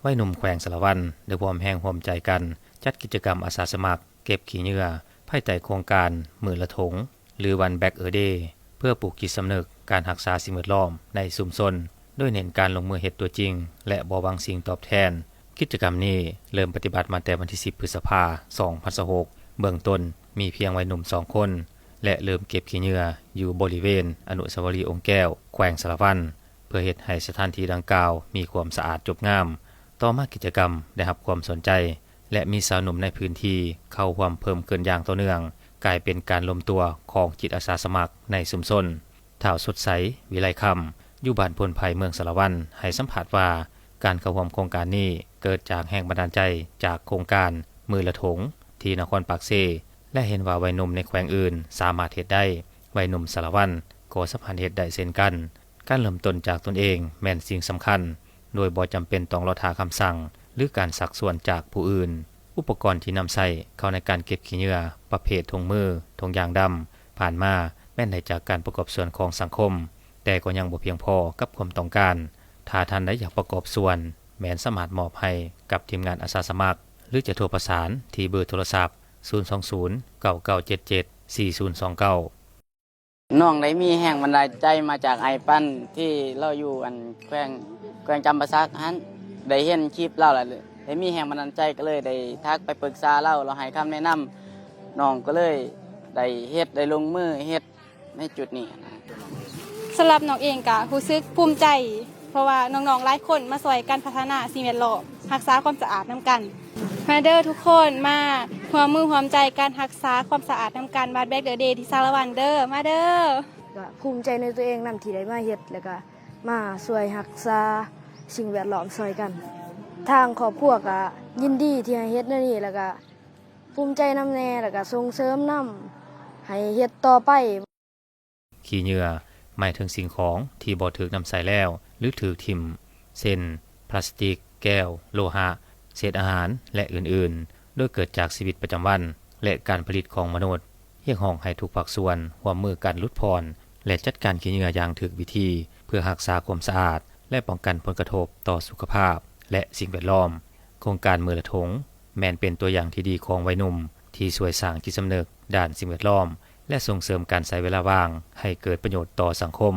ໄວໜຸ່ມແຂວງສາລະວັນ ໄດ້ຮ່ວມແຮງຮ່ວມໃຈກັນ ຈັດກິດຈະກຳອາສາສະໝັກເກັບຂີ້ເຫຍື້ອ ພາຍໃຕ້ໂຄງການມື້ລະຖົງ ຫຼື One Bag a Day ເພື່ອປູກຈິດສຳນຶກການຮັກສາສິ່ງແວດລ້ອມໃນຊຸມຊົນ, ໂດຍເນັ້ນການລົງມືເຮັດຕົວຈິງ ແລະ ບໍ່ຫວັງສິ່ງຕອບແທນ. ກິດຈະກຳນີ້ເລີ່ມປະຕິບັດມາແຕ່ວັນທີສິບ ພຶດສະພາ ສອງພັນຊາວຫົກ ເບື້ອງຕົ້ນມີພຽງໄວໜຸ່ມສອງຄົນ ແລະ ເລີ່ມເກັບຂີ້ເຫຍື້ອຢູ່ບໍລິເວນອະນຸສາວະລີອົງແກ້ວ ແຂວງສາລະວັນ ເພື່ອເຮັດໃຫ້ສະຖານທີ່ດັ່ງກ່າວມີຄວາມສະອາດຈົບງາມ. ຕໍ່ມາກິດຈະກຳໄດ້ຮັບຄວາມສົນໃຈ ແລະ ມີຊາວໜຸ່ມໃນພື້ນທີ່ເຂົ້າຮ່ວມເພີ່ມຂຶ້ນຢ່າງຕໍ່ເນື່ອງ, ກາຍເປັນການລວມຕົວຂອງຈິດອາສາສະໝັກໃນຊຸມຊົນ. ທ້າວ ສົດໃສ ວິໄລຄຳ ຢູ່ບ້ານໂພນໄຜ່ ເມືອງສາລະວັນ ໃຫ້ສຳພາດວ່າ ການເຂົ້າຮ່ວມໂຄງການນີ້ເກີດຈາກແຮງບັນດານໃຈຈາກໂຄງການມື້ລະຖົງ ທີ່ນະຄອນປາກເຊ ແລະ ເຫັນວ່າໄວໜຸ່ມໃນແຂວງອື່ນສາມາດເຮັດໄດ້, ໄວໜຸ່ມສາລະວັນກໍສາມາດເຮັດໄດ້ເຊັ່ນກັນ. ການເລີ່ມຕົ້ນຈາກຕົນເອງແມ່ນສິ່ງສຳຄັນ, ໂດຍບໍ່ຈຳເປັນຕ້ອງລໍຖ້າຄຳສັ່ງ ຫຼື ການຊັກຊວນຈາກຜູ້ອື່ນ. ອຸປະກອນທີ່ນຳໃຊ້ເຂົ້າໃນການເກັບຂີ້ເຫຍື້ອປະເພດຖົງມື, ຖົງຢາງດຳ ຜ່ານມາແມ່ນໄດ້ຈາກການປະກອບສ່ວນຂອງສັງຄົມ, ແຕ່ກໍຍັງບໍ່ພຽງພໍກັບຄວາມຕ້ອງການ. ຖ້າທ່ານໃດຢາກປະກອບສ່ວນ, ແມ່ນສາມາດມອບໃຫ້ກັບທີມງານອາສາສະໝັກ ຫຼື ຈະໂທປະສານທີ່ເບີໂທລະສັບ ສູນສອງສູນ ເກົ້າເກົ້າເຈັດເຈັດ ສີ່ສູນສອງເກົ້າ. ນ້ອງໄດ້ມີແຮງບັນດານໃຈມາຈາກອ້າຍປັນ ທີ່ລາວຢູ່ອັນແຂວງ ແຂວງຈຳປາສັກຫັ້ນ ໄດ້ເຫັນຄລິບລາວແລ້ວ ໄດ້ມີແຮງບັນດານໃຈ ກໍເລີຍໄດ້ທັກໄປປຶກສາລາວ ລາວໃຫ້ຄຳແນະນຳ ນ້ອງກໍເລີຍໄດ້ເຮັດ ໄດ້ລົງມືເຮັດໃນຈຸດນີ້ນະ. ສຳລັບນ້ອງເອງກໍຮູ້ສຶກພູມໃຈ ເພາະວ່ານ້ອງໆຫຼາຍຄົນມາຊ່ວຍກັນພັດທະນາສິ່ງແວດລ້ອມ, ຮັກສາຄວາມສະອາດນຳກັນ. ມາເດີທຸກຄົນ, ມາຮ່ວມມືຮ່ວມໃຈກັນຮັກສາຄວາມສະອາດນຳກັນ, One Bag a Day ທີ່ສາລະວັນເດີ, ມາເດີ. ກໍພູມໃຈໃນຕົວເອງນຳທີ່ໄດ້ມາເຮັດ ແລ້ວກໍມາຊ່ວຍຮັກສາສິ່ງແວດລ້ອມຊ່ອຍກັນ. ທາງຄອບຄົວກໍຍິນດີທີ່ໃຫ້ເຮັດແນວນີ້ ແລ້ວກໍພູມໃຈນຳແດ່ ແລ້ວກໍສົ່ງເສີມນຳໃຫ້ເຮັດຕໍ່ໄປ. ຂີ້ເຫຍື້ອໝາຍເຖິງສິ່ງຂອງທີ່ບໍ່ຖືກນຳໃຊ້ແລ້ວ ຫຼື ຖືກຖິ້ມ ເຊັ່ນ ພລາສຕິກ, ແກ້ວ, ໂລຫະ, ເສດອາຫານ ແລະ ອື່ນໆ ໂດຍເກີດຈາກຊີວິດປະຈຳວັນ ແລະ ການຜະລິດຂອງມະນຸດ. ຮຽກຮ້ອງໃຫ້ທຸກພາກສ່ວນຮ່ວມມືກັນຫຼຸດຜ່ອນ ແລະ ຈັດການຂີ້ເຫຍື້ອຢ່າງຖືກວິທີ ເພື່ອຮັກສາຄວາມສະອາດ ແລະ ປ້ອງກັນຜົນກະທົບຕໍ່ສຸຂະພາບ ແລະ ສິ່ງແວດລ້ອມ. ໂຄງການມື້ລະຖົງ ແມ່ນເປັນຕົວຢ່າງທີ່ດີຂອງໄວໜຸ່ມທີ່ຊ່ວຍສ້າງຈິດສຳນຶກດ້ານສິ່ງແວດລ້ອມ ແລະ ສົ່ງເສີມການໃຊ້ເວລາວ່າງໃຫ້ເກີດປະໂຫຍດຕໍ່ສັງຄົມ.